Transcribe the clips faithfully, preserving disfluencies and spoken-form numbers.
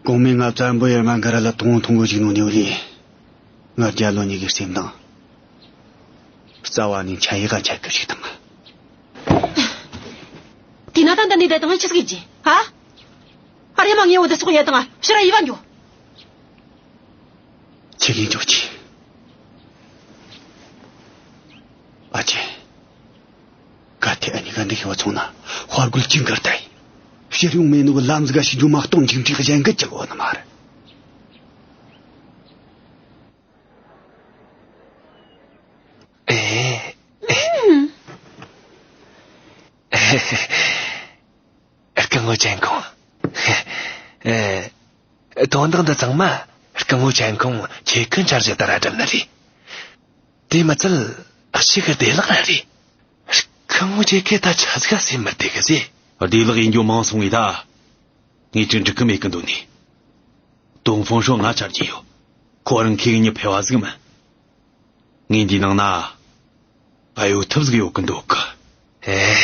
གོང་མས་ང་བཙན་པོ་ཡར་མ་འགའ་ར་ལ་དོང་ཐུང་གི་ཞིག་ནོ་ནི་རེད། ང་རྒྱ་ལོ་ཉི་གི་སེམས་དང་། རྩ་བ་ནས་ཆ་ཡི་ག་ཆ་གི་ཞིག་དང་། དེ་ན་ད་འདི་ནས་བསྡད་དང་ཆི་ཟིག་ཡིན་གྱི། ཧ། ཨ་རེ་མ་ངས་འོ་དེ་སོག་ཡ་དང་ཕྱིར་ཡི་བ་འགྱོ། ཆི་གིན་འཇོག་གྱི། ཨ་ཅེ། གལ་ཏེ་ཨ་ནི་ག་འདི་ཤི་བ་ཚོང་ན་དཔའ་རྒོད་ཅིང་གར་ཏའི། ཕྱིར་ཡོང་མེད་ནོ་གི་ལམ་ཟིག་ག་ཞིག་འཇུ་མ་གཏོང་ཅིང་དྲིག་གཞན་གི་ཅི་གོ་ནི་མ་རེད། ཨེ། སྐུ་ངོ་ཅན་ཁོང་། ཨེ། དོན་དག་འདི་ཚང་མ་སྐུ་ངོ་ཅན་ཁོང་ཁྱེད་ཀྱི་འཆར་གཞི་ལྟར་བསྒྲུབས་ནི་རེད། དེ་མི་ཚད་གཅིག་གི་བདེ་བླག་ར་རེད། སྐུ་ངོ་ཁྱེད་ཀྱིས་ད་ཆ་ཟིག་ག་སེམས་མི་བདེ་གི་ཟེ། བདེ་བླག་ཡིན་རྒྱུ་མང་སོང་ངེ་ད། ངས་ཅིག་འགྲིག་གི་མེད་གི་འདོད་ནི། ཏོང་ཧྥང་ཧྲོ་ང་ཆ་རྒྱུས་ཡོད། ཁོ་རང་ཁེ་གི་ཉི་ཕལ་བ་ཟིག་མིན། ངས་འདིའི་ནང་ན་གཡོ་ཐབས་ཟིག་ཡོད་གི་འདོད་གི། ཨེ།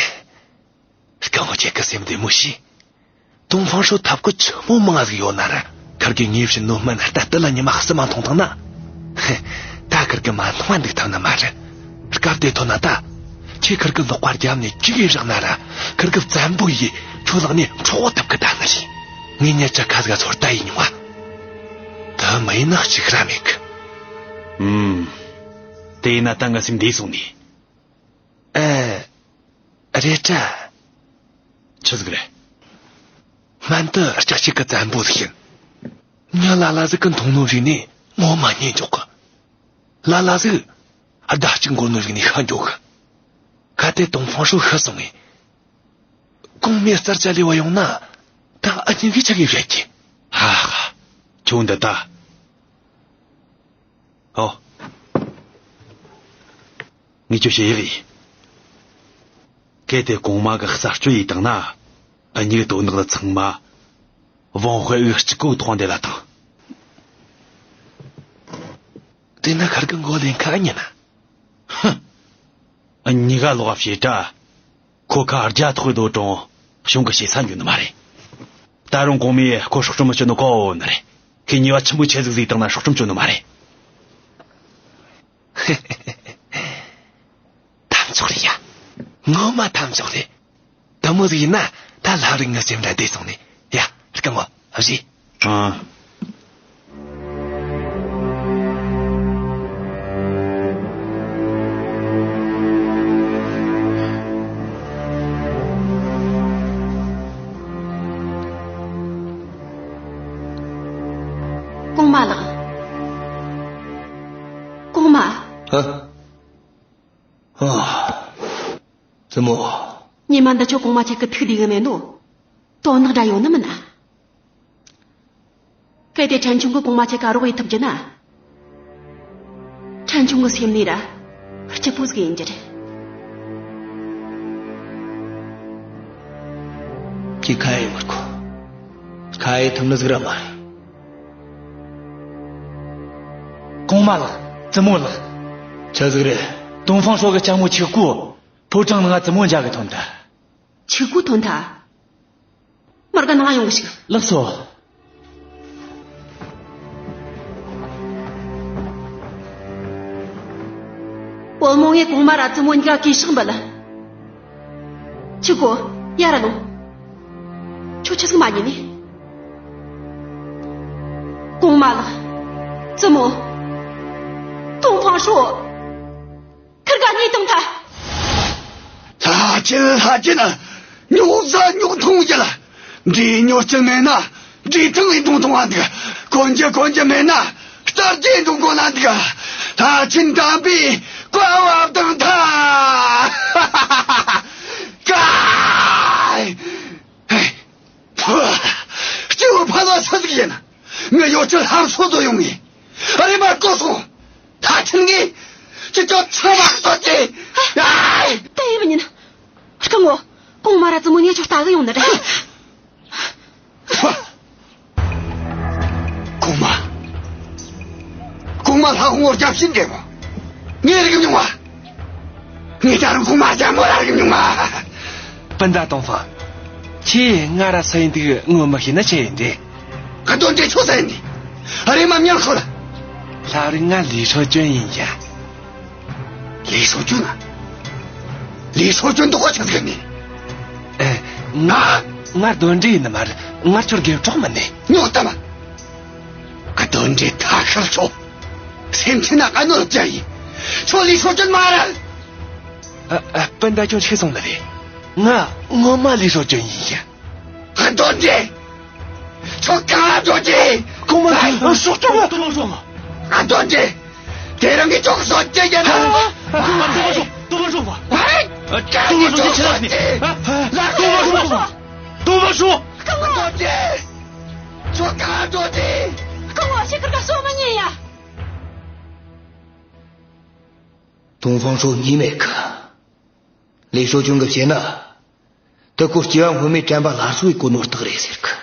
སྐུ་ངོ་ཁྱེད་ཀྱིས་སེམས་བདེ་མོ་བྱོས། ཏོང་ཧྥང་ཧྲོ་ཐབས་བཀོད་ཆི་མོ་མང་ཟིག་ཡོད་ན་ར། ཁུར་གིས་ངས་བྱིན་ནོ་སྨན་རྟ་དུ་ལ་ཉི་མ་གསུམ་མ་འཐུང་བཏང་ན། ད་ཁུར་གིས་མ་འཐུང་བ་འདུག་ཐབས་ནི་མ་རེད། སྐབས་དེ་ཐོན་ན་ད། ཁྱེད་ཁུར་གི་ལག་པ་རྒྱབ་ནས་ཅིག་ཡིན་རག་ན་ར། ཁུར་གི་བཙན་པོ་ཡིས་ཁྱོད་ལག་ནས་འཕྲོག་ཐུབ་གི་ད་ནི་རེད། ངས་ཉེ་ཆར་ཁ་ཟིག་ག་ཚོད་ལྟ་ཡེ་མྱོང་བ། དེ་མ་ཡིན་ན་གཅིག་ར་མེད་གི། ཨུམ། དེ་ཡིན་ན་ད་ང་སེམས་བདེ་སོང་ནི། ཨེ། རེད་དྲ། ཆི་ཟིག་རེད། སྨན་དེ་ལྕགས་ཤིག་གི་བཙན་པོ་ཟིག་ཡིན། མྱི་ལ་ལ་ཟིག་གིས་འཐུང་ནོ་ཟིག་ནི་ངོ་མ་ཉན་འཇོག་གི། ལ་ལ་ཟིག་ཟླ་གཅིག་འགོར་ནོ་ཟིག་ནས་ཤི་འཇོག་གི། གལ་ཏེ་ཏོང་ཧྥང་ཧྲོ་ཤི་སོང་ངེ། གོང་མས་རྩར་བཅད་ལས་བ་ཡོང་ན། ད་འུ་གཉིས་གིས་ཆི་གི་བཤད་ཀྱི། ཧ་ཧ། ཁྱོད་འདི་ད། ཨོ། ངས་ཁྱོད་བཤད་ཡག་ཡིན། གལ་ཏེ་གོང་མ་གིས་གསར་གཅོད་ཡེ་བཏང་ན། འུ་གཉིས་གི་དོན་དག་འདི་ཚང་མ་ཝང་ཧུའེ་འུ་གཅིག་གི་ཐོག་འདེད་ལ་ཐང་། དེ་ན་ཁུར་གི་མགོ་ལེན་ཁ་ཉན་ན། ཧུ། འུ་གཉིས་ཀ་ལོག་བཤད་དྲ། ཁོ་ཁ་རྒྱ་ཐོག་གི་རྡོ་གྲོང་གཞུང་གི་བྱེད་ས་འགྱོ་ནི་མ་རེད། ད་རུང་གོང་མས་ཁོ་སྲོག་ཁྲིམས་མི་གཅོད་ནོ་གོ་ནི་རེད། ཁོས་ཉེས་པ་ཆེན་པོ་ཆེ་ཟིག་བཟོས་བཏང་ན་སྲོག་ཁྲིམས་གཅོད་ནི་མ་རེད། ཐབས་མཆོག་རེད་ཡ། ངོ་མ་ཐབས་མཆོག་རེད། དེ་མོ་ཟིག་ཡིན་ན་ད་ལྷ་རིགས་ངི་སེམས་ར་བདེ་སོང་ནི། ཡ། སྐུ་ངོ་བཞེས། ཨ། གོང་མ་ལགས། གོང་མ། ཨ། ཨ། བཙུན་མོ། ཉི་མ་འདི་ཆོ་གོང་མ་ཁྱེད་ཀྱི་ཐུགས་བདེ་གི་མེད་ནོ། དོན་དག་འདྲ་ཡོད་ནི་མིན་ན། གལ་ཏེ་ཕྲན་ཆུང་གིས་གོང་མ་ཁྱེད་ཀ་རོགས་ཡེད་ཐུབ་རྒྱུ་ན། ཕྲན་ཆུང་གི་སེམས་ནས་ར་སྐྱིད་པོ་ཟིག་ཡིན་རྒྱུ་རེད། ཁྱེད་ཁ་ཡེ་མི་དགོས། ཁ་ཡེ་ཐུབ་ནི་ཟིག་ར་མ་རེད། གོང་མ་ལགས། བཙུན་མོ་ལགས། ཆི་ཟིག་རེད། ཏོང་ཧྥང་ཧྲོ་གི་ལྕམ་མོ་ཆིག་གོ་ཕོ་བྲང་ནང་ང་བཙུན་མོ་མཇལ་གི་ཐོན་ཐལ། ཆིག་གོ་ཐོན་ཐལ། མར་ག་ནང་ཡོང་གི་ཞིག་ལགས་སོ། བུ་མོ་ངས་གོང་མ་ར་བཙུན་མོ་གཉིས་ཀ་གུས་ཕྱག་འབུལ། ཆིག་གོ། ཡར་ར་ལོངས། ཁྱོད་ཆི་ཟིག་མ་ཉན་ནི། གོང་མ་ལགས། བཙུན་མོ། ཏོང་ཧྥང་ཧྲོ། ཁུར་གེ་གཉིད་བཏང་ཐལ། ལྷ་ཆེན་ལྷ་ཆེན། རྙོག་ཟ་རྙོག་འཐུང་ཡིན། འདྲེ་རྙོག་སྐྱིད་མེད་ན་འདྲེ་ཐང་ཡིན་འཐུང་འཐུང་བ་འདུག་གོན་རྒྱུ་གོན་རྒྱུ་མེད་ན་རྟ་རྒྱུག་འཐུང་གོ་ན་འདུག་ལྷ་ཆེན་དམ་པས་བཀའ་བབས་བཏང་ཐལ། ཀའི། ཧེ། ཕུ། སྐྱེ་བོ་ཕལ་བ་སུ་ཟིག་ཡིན། ངའི་ཡོ་ཆུ་ལྷམ་སོ་ཟོ་ཡོང་ངེ། ཨ་རེ་མ་གོ་སོང་། ད་ཁྱེད་ངས་ཁྱེད་ཚོ་ཚང་མ་གསོད་ཀྱི། ཨའི། ད་ཡིན་མི་ཉན། སྐུ་ངོ། གོང་མ་ར་བཙུན་མོ་ངས་ཁྱོད་ལྟ་གི་ཡོང་ནི་རེད། གོང་མ། གོང་མ་ལྷ་དབང་བོ་རྒྱབ་ཕྱིན་འདེམས། ངས་རིག་མྱོང་བ། ངས་ད་རུང་གོང་མ་རྒྱལ་མོ་ར་རིག་མྱོང་བ། སྤུན་ཟླ་ཏོང་ཧྥང་། ཁྱེད་ང་ར་སུ་ཡིན་འདུག་ངོ་མི་ཤེས་ན་ཆི་ཡིན་ཏེ། ག་དོན་འདྲེ་ཆོ་ཟེར་ནི། ཨ་རེ་མ་མྱང་ཁོ་ལ། ལྷ་རིགས། ང་ལི་ཧྲོ་ཅུན་ཡིན་ཡ། ལི་ཧྲོ་ཅུན་ན། ལི་ཧྲོ་ཅུན་དོ་ཁོ་ཆི་ཟེར་ནི། ཨེ། ང་། ང་གདོན་འདྲེ་ཡིན་ནི་མ་རེད། ང་ཁྱོད་རྒན་གྲོགས་མིན་ནི། ཉོག་ཏ་མ། ག་དོན་འདྲེ་ཐ་ཤལ་ཆོ། སེམས་ཅན་ན་ག་ནོར་བྱ་ཡིན། ཁྱོད་ལི་ཧྲོ་ཅུན་མ་རེད། ཨ། ཨ། སྤུན་ཟླ་ཁྱོད་ཆི་སོང་ནི་རེད། ང་ངོ་མ་ལི་ཧྲོ་ཅུན་ཡིན་ཡ། ག་དོན་འདྲེ། ཁྱོད་གང་འགྲོ་ཅི། གོང་མ། ཨ། སྲོག་སྐྱོབ། ཏོང་ཧྥང་ཧྲོ། ག་དོན་འདྲེ། དེ་རིང་གི་ཅོག་གསོད་ཀྱི་ཡིན་ནོ། ཏོང་ཧྥང་ཧྲོ། ཏོང་ཧྥང་ཧྲོ། ཨ། ཏོང་ཧྥང་ཧྲོ། ཅི་ལབ་ནི། ཨ། ཏོང་ཧྥང་ཧྲོ། ཏོང་ཧྥང་ཧྲོ། ག་དོན་འདྲེ། ཁྱོད་གང་འགྲོ་ཅི། སྐུ་ངོ་ཁྱེད་ཁིར་ག་སོ་མི་ཉན་ཡ། ཏོང་ཧྥང་ཧྲོ་ཉེས་མེད་གི། ལི་ཧྲོ་ཅུན་གིས་བཤད་ན། དེ་ཁོ་སྐྱེ་བ་སྔོན་མའི་དྲན་པ་སླར་གསོ་ཡེད་གོ་ནོ་རྟགས་རེད་ཟེར་གི།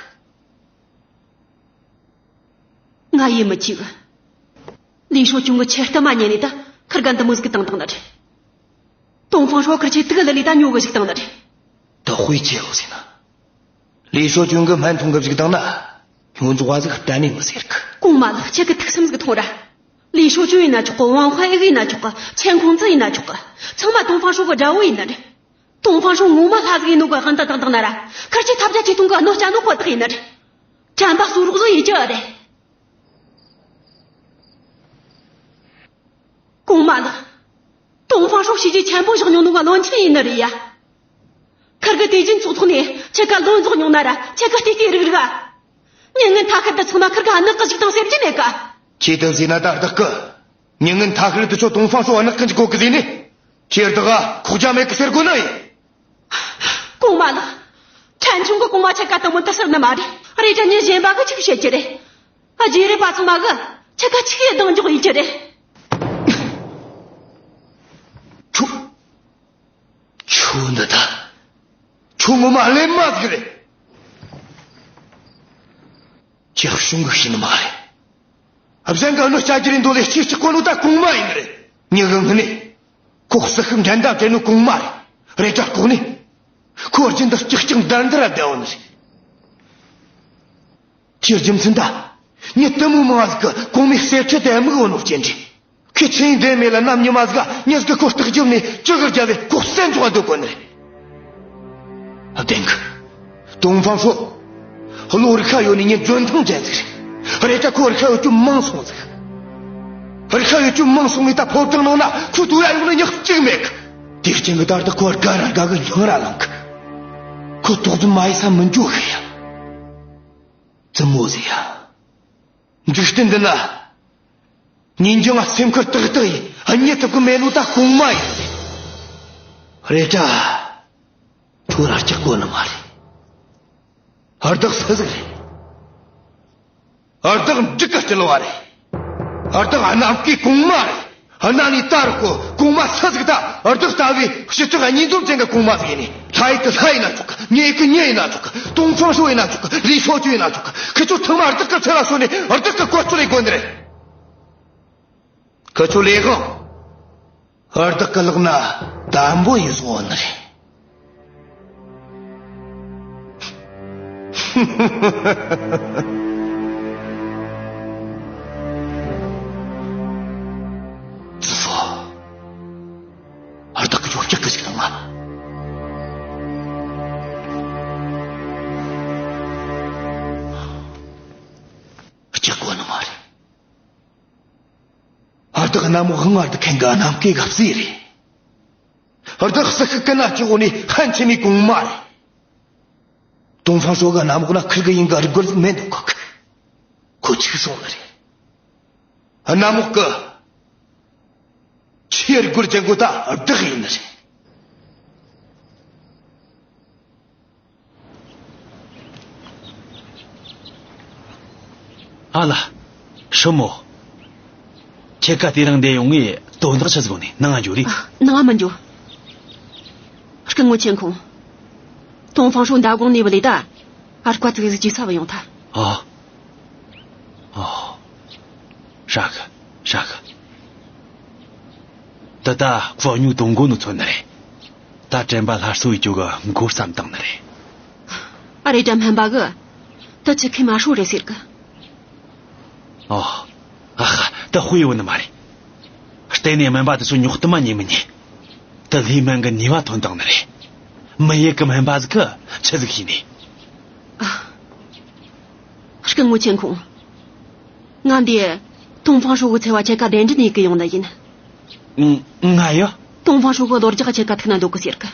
ང་ཡིད་མི་ཆེས་གི། ལི་ཧྲོ་ཅུན་གིས་ཆེ་གཏམ་མ་ཉན་ནས་ད་ཁིར་ག་འདི་མོ་ཟིག་བཏང་བཏང་ནི་རེད། ཏོང་ཧྥང་ཧྲོ་ཁིར་ཆེ་དུག་ལི་ལི་ད་ཉོ་གི་ཟིག་བཏང་ནི་རེད། ད་དཔེ་ཆེ་ཡོད་ཟེར་ན། ལི་ཧྲོ་ཅུན་གིས་སྨན་འཐུང་གི་བཅུག་བཏང་ན། སྨྱོ་འཇུག་བ་ཟིག་གཏན་ནས་མི་ཟེར་གི། གོང་མ་ལགས། ཁྱེད་ཀྱིས་ཐུགས་སེམས་ཟིག་ཐོངས་ར། ལི་ཧྲོ་ཅུན་ཡིན་ན་ཆོག་གི། ཝང་ཧྭ་ཨེ་ཡིན་ན་ཆོག་གི། ཆན་ཁུང་ཙི་ཡིན་ན་ཆོག་གི། ཚང་མ་ཏོང་ཧྥང་ཧྲོ་གི་དགྲ་བོ་ཡིན་ནི་རེད། ཏོང་ཧྥང་ཧྲོ་ངོ་མ་ལྷ་ཟིག་ཡིན་ནོ་གི་དབང་དུ་བཏང་བཏང་ན་ར། ཁིར་ཆོས་ཐབས་བརྒྱ་ཇུས་སྟོང་གིས་གནོད་སྐྱེལ་ནོ་ཁོ་ཐག་ཡིན་ནི་རེད། དྲན་པ་གསོ་རོགས་བཟོ་ཡེད་རྒྱུ་རེད། གོང་མ་ལགས། ཏོང་ཧྥང་ཧྲོ་བྱས་རྗེས་ཆེན་པོ་བཞག་མྱོང་ནོ་གི་བློན་ཆེན་ཡིན་ནི་རེད་ཡ། ཁིར་གིས་དེ་བཞིན་ཚོགས་ཐོག་ནས་ཁྱེད་ཀ་བློན་རྫོགས་མྱོང་ན་ར། ཁྱེད་ཀ་ལྟོས་ལྟོས་རིག་རིག་ཨ། མྱི་ངན་ཐ་ཤལ་དེ་ཚང་མ་ཁིར་ག་ནག་གི་བཅུག་བཏང་ཟེར་རྒྱུ་མེད་ཀ། ཁྱེད་དེ་ཟེར་ན་ད་བདག་གི། མྱི་ངན་ཐ་ཤལ་དེ་ཆོ་ཏོང་ཧྥང་ཧྲོ་ནག་གི་འཇུག་གོ་གི་ཟེར་ནི། ཁྱེད་བདག་ག་ཁོག་རྒྱ་མེད་གི་ཟེར་གོ་ནི་ཡིན། གོང་མ་ལགས། ཕྲན་ཆུང་གིས་གོང་མ་ཁྱེད་ཀ་དེ་མོ་དེ་ཟེར་ནི་མ་རེད། རེད་དྲ་མྱི་གཞན་པ་གིས་ཆི་བཤད་རྒྱུ་རེད། རྗེས་རབས་པ་ཚང་མ་གིས་ཁྱེད་ཀ་ཆི་གི་གདེང་འཇོག་ཡེད་རྒྱུ་རེད། ཁྱོད། ཁྱོད་འདི་ད། ཁྱོད་ངོ་མ་གླེན་མ་ཟིག་རེད། ཁྱེད་གཞུང་གིས་ཤེས་ནི་མ་རེད། གཞན་གིས་གནོད་སྐྱེལ་རྒྱུ་རེད་འདོད་ལས་ཁྱེད་སྐྲག་གོ་ནོ་ད་གོང་མ་ཡིན་ནི་རེད། མྱི་གི་སྔུན་ནས། ཁོ་ཟིལ་ཤུགས་འགྲན་ཟླ་བྲལ་ནོ་གོང་མ་རེད། རེད་དྲ་ལྐོག་ནས། ཁོ་རྒྱུན་དུ་ཀྱག་ཀྱག་འདར་འདར་ར་བསྡད་ཡོད་ནི་རེད། ཁྱེད་རྒྱུ་མཚན་ད། མྱི་དེ་མོ་མང་ཟིག་གིས་གོང་མའི་གསེར་ཁྲི་དེ་དམིགས་ཡོད་ནོ་རྐྱེན་རེད། ཁོས་ཆི་ཡིན་དོན་མེད་ལ་ནམ་ཉི་མ་ཟིག་ག་མྱི་ཟིག་གིས་ཁོ་སྟག་རྒྱབ་ནས་ཅི་གི་རྒྱབ་ལས་ཁོ་བསད་འཇོག་ག་འདོད་གོ་ནི་རེད། བདེན་གི། ཏོང་ཧྥང་ཧྲོ། བློ་རིག་ཤ་ཡོད་ནི་མྱི་འཇོན་ཐང་ཅན་ཟིག་རེད། རེད་དྲ་ཁོ་རིག་ཤ་ཡོད་རྒྱུ་མང་སོང་ཟིག་རིག་ཤ་ཡོད་རྒྱུ་མང་སོང་ནི་ད་ཕོ་བྲང་ནང་ན་ཁོ་དོ་ཡ་ཡོང་ནི་མྱི་གཅིག་མེད་གི། དེའི་རྐྱེན་གིས་ད་ལྟ་ཁོ་དགའ་ར་དགའ་གི་སྙིང་ར་ལངས་གི། ཁོ་དོགས་ཟོན་མ་ཡེད་ས་མི་འཇོག་གི་ཡ། བཙུན་མོ་ཟེར་ཡ། འཇིག་རྟེན་འདི་ན། ཉིན་རྒྱུན་ང་སེམས་ཁུར་ཏག་ཏག་ཡིན། གཉིད་ཐུབ་གི་མེད་ནོ་ད་གོང་མ་ཡིན། རེད་དྲ། ཐོ་ར་སྐྲག་གོ་ནི་མ་རེད། བདག་སུ་ཟིག་རེད། བདག་འབྲུག་གི་སྤྲུལ་བ་རེད། བདག་གནམ་བསྐོས་གོང་མ་རེད། གནའ་ནས་ད་རུ་ཁོ་གོང་མ་སུ་ཟིག་ད། བདག་ལྟ་བུའི་ཞི་དྲག་གཉིས་འཛོམས་ཅན་གི་གོང་མ་ཟིག་ཡིན་ནི། ལྷ་ཡི་གི་ལྷ་ཡིན་ན་ཆོག་གི། མྱི་ཡི་གི་མྱི་ཡིན་ན་ཆོག་གི། ཏོང་ཧྥང་ཧྲོ་ཡིན་ན་ཆོག་གི། ལི་ཧྲོ་ཅུན་ཡིན་ན་ཆོག་གི། ཁི་ཆོ་ཚང་མ་བདག་གི་ཚུར་ལ་སོང་ནས་བདག་གི་བཀོལ་སྤྱོད་ཡེད་དགོས་ནི་རེད། ཁི་ཆོ་ལས་དབང་། བདག་གི་ལག་ན་དམ་པོ་ཡེ་བཟུང་ཡོད་ནི་རེད། ཙི་ཧྥོ། བདག་གི་ཡོ་སྐྱག་གི་ཞིག་དང་ང་། སྐྲག་གོ་ནི་མ་རེད། བདག་གནམ་འོག་དབང་བ་རྒྱུག་མཁན་གི་གནམ་གི་གབ་རྩེ་རེད། བདག་སུ་ཞིག་གི་ན་ཅི་འོ་ནི་ཧན་ཆེ་མི་གོང་མ་རེད། ཏོང་ཧྥང་ཧྲོ་གི་གནམ་འོག་ན་ཁིར་གི་ཡིན་གི་རིག་རྒོལ་ཟིག་མེད་འདུག་གི། ཁོ་ཆིག་སོང་ནི་རེད། གནམ་འོག་གི་ཆེས་རིག་རྒོལ་ཅན་གོ་ད་བདག་ཡིན་ནི་རེད། ཨ་ལ། ཧྲི་མོ། ཁྱེད་ཀ་དེ་རིང་འདིར་ཡོང་ངས་དོན་དག་ཆི་ཟིག་ཡོད་ནི། ནང་ང་འགྱོ་རེ། ཨ། ནང་ང་མི་འགྱོ། སྐུ་ངོ་ཆེན་ཁོང་། ཏོང་ཧྥང་ཧྲོ་མདང་དགོང་ནས་བུད་ལས་ད། ཨར་ཀ་ཙིག་ཟིག་ཅིག་ཚ་བ་ཡོང་ཐལ། ཨ། ཨ། ཧྲ་གི། ཧྲ་གི། ད་ལྟ་ཁོ་སྨྱོ་གཏོང་གོ་ནོ་ཚོད་ནི་རེད། ད་དྲན་པ་སླར་གསོ་ཡེད་རྒྱུ་གི་འགོ་བརྩམས་བཏང་ནི་རེད། ཨ། རེད་དྲ་སྨན་པ་གིས། ད་ཅི་ཁེ་མ་ཧྲོ་རེད་ཟེར་གི། ཨོ། ཨ་ཧ། ད་དཔེ་ཡོད་ནི་མ་རེད། གཏན་ནས་སྨན་པ་དེ་ཚོ་ཉོག་གཏམ་མ་ཉན་མི་ཉན། ད་ལྷའི་སྨན་གི་ནུས་པ་ཐོན་བཏང་ནི་རེད། མི་ཡུལ་གི་སྨན་པ་ཟིག་གི་ཆི་ཟིག་ཤེས་ནི། ཨ། སྐུ་ངོ་ཆེན་ཁོང་། ང་འདི། ཏོང་ཧྥང་ཧྲོ་གི་འཚོ་བ་ཁྱེད་ཀ་གདན་འདྲེན་ཡེད་གི་ཡོང་ནི་ཡིན། ང་ཡོ། ཏོང་ཧྥང་ཧྲོ་གི་གློ་རྒྱག་ཁྱེད་ཀ་ཐུག་ན་འདོད་གི་ཟེར་གི།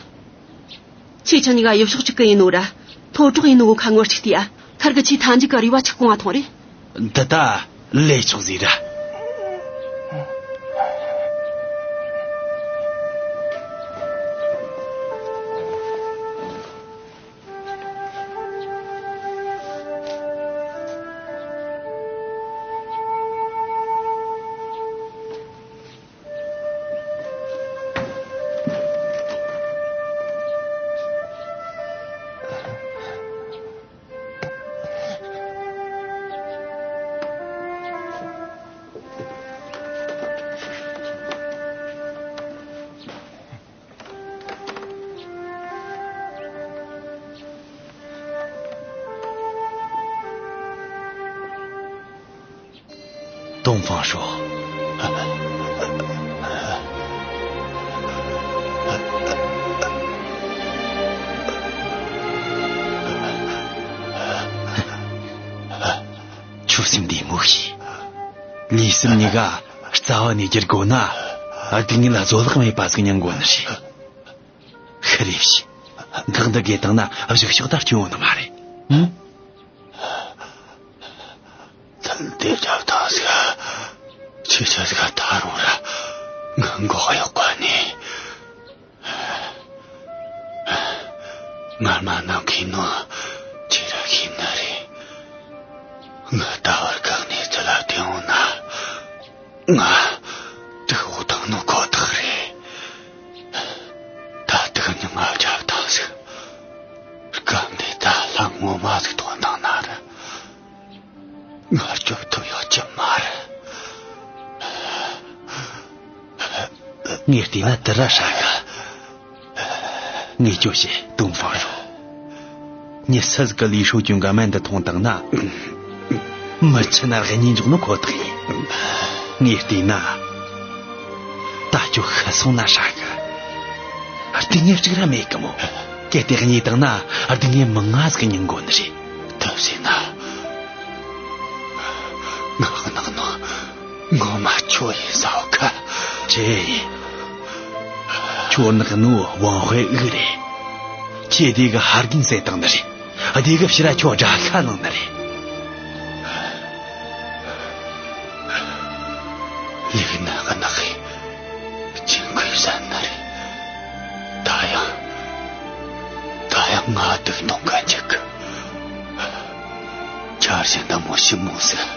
ཁྱེད་ཆ་གཉིས་ཀ་ཡུལ་ཕྱོགས་གཅིག་གི་ཡིན་ནོ་ར། ལྷོ་ཕྱོགས་ཡིན་ནོ་གི་ཁ་ངོ་གཅིག་བལྟས་ཡ། ཁར་གི་ཆེས་མཐའ་མཇུག་གི་རེ་བ་ཆི་སྐོང་བ་ཐོངས་རེད། འདི་ད་ལས་ཆོག་ཟིག་ར། ཏོང་ཧྥང་ཧྲོ། ཁྱོད་སེམས་བདེ་མོ་བྱོས། ལུས་སེམས་གཉིས་ཀ་རྩ་བ་ནས་བསྒྱུར་དགོས་ན། སྡུག་བསྔལ་བཟོད་གླགས་མེད་པ་ཟིག་མྱོང་དགོས་ནི་རེད། ཤི་རེ་བྱོས། འགག་འདི་བརྒལ་བཏང་ན་གཞུག་ཕྱོགས་ད་སྐྱོན་ཡོད་ནི་མ་རེད། ཨང་། ཐལ་དེ་རྒྱབ་ཐང་ཟིག་ཆེ་ཆེ་ཟིག་ད་རུང་ར་ང་མགོ་གཡོག་ག་ནས། ངར་མ་ནང་གི་ནོ་ཆེ་ར་ཤེས་ནི་རེད། ང་ད་བར་གག་ནས་ཚུལ་ལ་བསྟན་འོང་ན། ང་དུག་འོག་བཏང་ནོ་ཁོ་ཐག་རེད། ད་དུག་ཉི་མ་རྒྱབ་ཐང་ཟིག་སྐབས་འདི་ད་ལྷ་ངོ་མ་ཟིག་ཐོན་བཏང་ན་ར། ང་སྐྱོབ་ཐུབ་ཡོད་ཀྱི་མ་རེད། ངས་བལྟས་ན་དེ་ར་ཧྲ་གི། ངས་ཁྱོད་བཤད། ཏོང་ཧྥང་ཧྲོ། མྱི་སུ་ཟིག་གི་ལུས་ཧྲོ་གྱོན་ག་སྨན་འདི་འཐུང་བཏང་ན། མི་ཁྱི་ན་ར་གཉིད་འཇོག་ནོ་ཁོ་ཐག་ཡིན། ངས་བལྟས་ན། ད་ཁྱོད་ཤི་སོང་ན་ཧྲ་གི། སྡུག་བསྔལ་གཅིག་ར་མེད་གི་མོ། གལ་ཏེ་གཉིད་བཏང་ན་སྡུག་བསྔལ་མི་ང་ཟིག་མྱོང་དགོས་ནི་རེད། ཐབས་ཟིན་ན། ང་གནག་ནོ་ངོ་མ་ཁྱོད་ཡིན་ས་འོ་ཁ། ཆེ། ཁྱོད་གནག་ནོ་ཝང་ཧུའེ་ཨུ་རེད། ཁྱེད་དེ་གི་ཧར་གིན་ཟེ་བཏང་ནི་རེད། དེ་གི་ཕྱིར་ཁྱོད་དགྲ་ཤ་ལངས་ནི་རེད། ལིག་ན་གནག་གི་ཅིང་ཁུའི་བསད་ནི་རེད། ད་ཡང་། ད་ཡང་ང་དུག་གཏོང་ག་འཇུག་གི། ཆར་ཞིང་འདི་མོ་ཞིམ་མོ་ཟིག་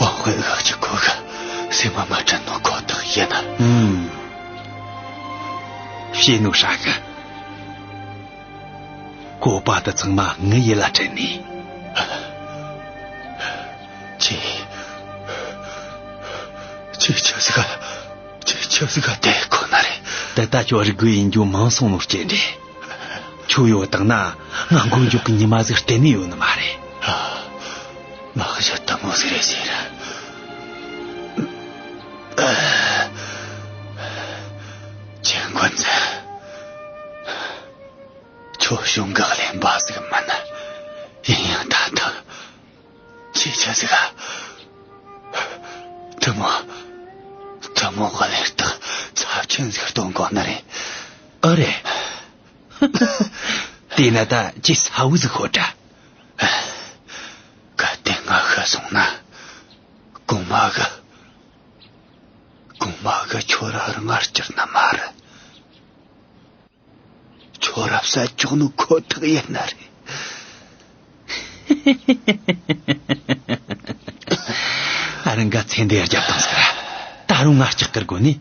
ཝང་ཧུའེ་ཨུ་གཅིག་ཁོ་གི་སེམས་མ་མ་དྲན་ནོ་ཁོ་ཐག་ཡིན་ན། ཨུམ། བཤད་ནོ་ཧྲ་གི། བཀོད་པ་དེ་ཚང་མ་ངའི་ཡིད་ལ་དྲན་ནས། ཁྱེད། ཁྱེད་ཆི་ཟིག་ཁྱེད་ཆི་ཟིག་ག་དེ་ཁོ་ན་རེད། དེ་ད་ཁྱོད་རིག་དགོས་ཡིན་རྒྱུ་མང་སོང་ནོ་རྐྱེན་རེད། ཁྱོད་ཡོད་བཏང་ན་ང་མགོ་མཇུག་གི་ཉི་མ་ཟིག་གཏན་ནས་ཡོད་ནི་མ་རེད། ཨ། མ་གཞི་དེ་མོ་ཟིག་རེད་ཟེར། ཨ། ཆེན་མགོན་མཚན། ཁྱོད་གཞུང་གི་གླེན་པ་ཟིག་མིན། ཡིན་ཡང་ད་ཐེངས། ཁྱེད་ཆ་ཟིག་ག་དེ་མོ། དེ་མོ་གི་ལས་རྟགས་ཚབས་ཆེན་ཟིག་སྟོན་གོ་ནི་རེད། ཨ་རེད། དེ་ན་ད་ཅི་ས་བོ་ཟིག་ཤོད་དྲ། གལ་ཏེ་ང་ཤི་སོང་ན། གོང་མ་གི། གོང་མ་གི་ཁྱོད་ར་རང་ང་སྐྱུར་ན་མ་རེད། ཁྱོད་ར་བསད་ཆོག་ནོ་ཁོ་ཐག་ཡིན་ནི་རེད། ཨ། རང་ག་ཚེ་འདི་རྒྱབ་བཏང་ཟེར། ད་རུང་ང་སྐྲག་གི་དགོས་ནི།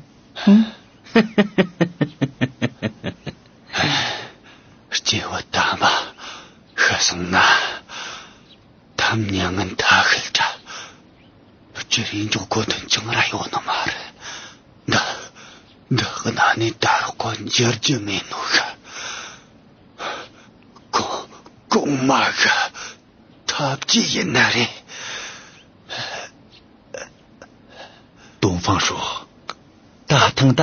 སྐྱེ་བོ་དམ་པ་ཤི་སོང་ན། ད་མྱ་ངན་ཐ་ཤལ་དྲ། སྤྱིར་ཡིན་འཇོག་གོ་དོན་ཅང་ར་ཡོད་ནི་མ་རེད། འདི། འདི་གནའ་ནས་ད་རག་གོ་འགྱུར་རྒྱུ་མེད་ནོ་གི། གོང་། གོང་མ་གི། ཐབས་ཇུས་ཡིན་ནི་རེད། ཏོང་ཧྥང་ཧྲོ། ད་ཐེངས་ད་